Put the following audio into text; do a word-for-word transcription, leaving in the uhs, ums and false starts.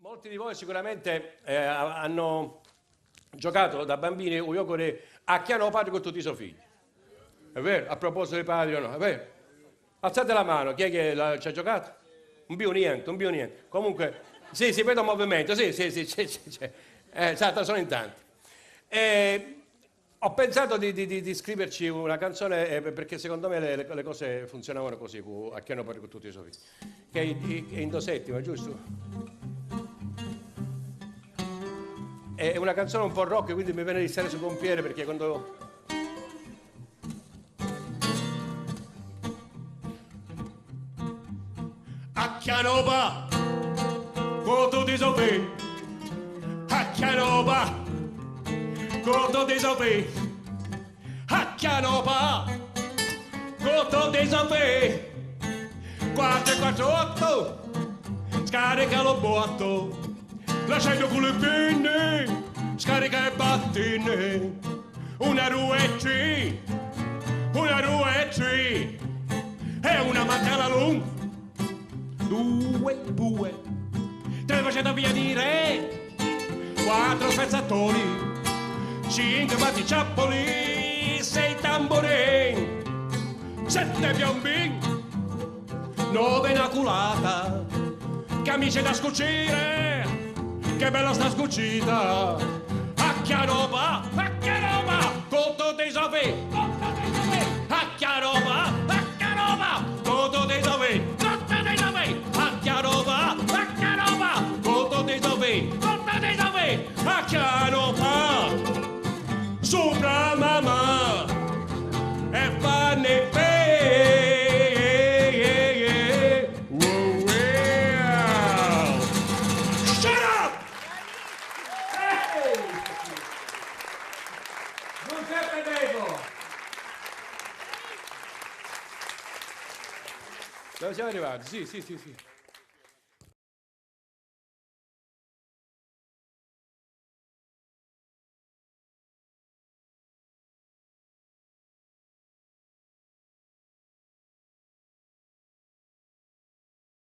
Molti di voi sicuramente, eh, hanno giocato da bambini u jocu di Acchiana o patri cu tutti i so figli. È vero? A proposito di padri o no? È vero? Alzate la mano, chi è che la, ci ha giocato? Un più niente, un più niente. Comunque, sì, si vede un movimento, sì, sì, sì, c'è, c'è, c'è. Eh, esatto, sono in tanti. Eh, ho pensato di, di, di, di scriverci una canzone, eh, perché secondo me le, le, le cose funzionavano così, cu, Acchiana o patri cu tutti i so figli. Che è, è in do settima, giusto? È una canzone un po' rock, quindi mi viene di stare su pompiere perché quando Acchiana o patri cu tutti i so figli. Acchiana o patri cu tutti i so figli. Acchiana o patri cu tutti i so figli. Quattro e quattro otto, scarica lu bottu. Lasciando cu li pinni, scarica e battini. Una, due, tri, una, due, tri. E una mancala lu. Due, due. Tre faceta via di re. Quattro spezzatori. Cinque batticeppoli. Sei tamburin. Sette piombin. Nove na culata, camice da scucire, che bella sta scucita. Acchiana o patri, Acchiana o patri, cu tutti i so figli, cu tutti i so figli. Acchiana o patri, Acchiana o patri, cu tutti i so figli, cu tutti i so figli. Acchiana o patri, Acchiana o patri, cu tutti i so figli, cu tutti i so figli. Acchiana o patri. Supra mamma e fanni pe. Wow, wow. Shut up! Hey! Giuseppe Greco! Dove siamo arrivati? Sì, sì, sì, sì.